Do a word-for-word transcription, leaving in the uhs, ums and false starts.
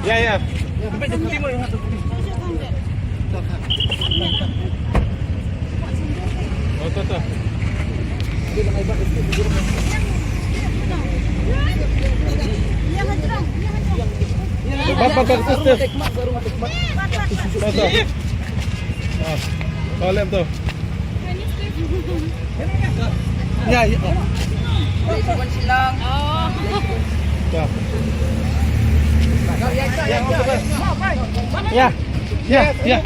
Ya, ya. Oh, tu, tu. Bat, bat, bat, terus, terus. Tu, tu. Ah. Oh, lem tu. Ya, ya. Ya. Ya, ya, ya.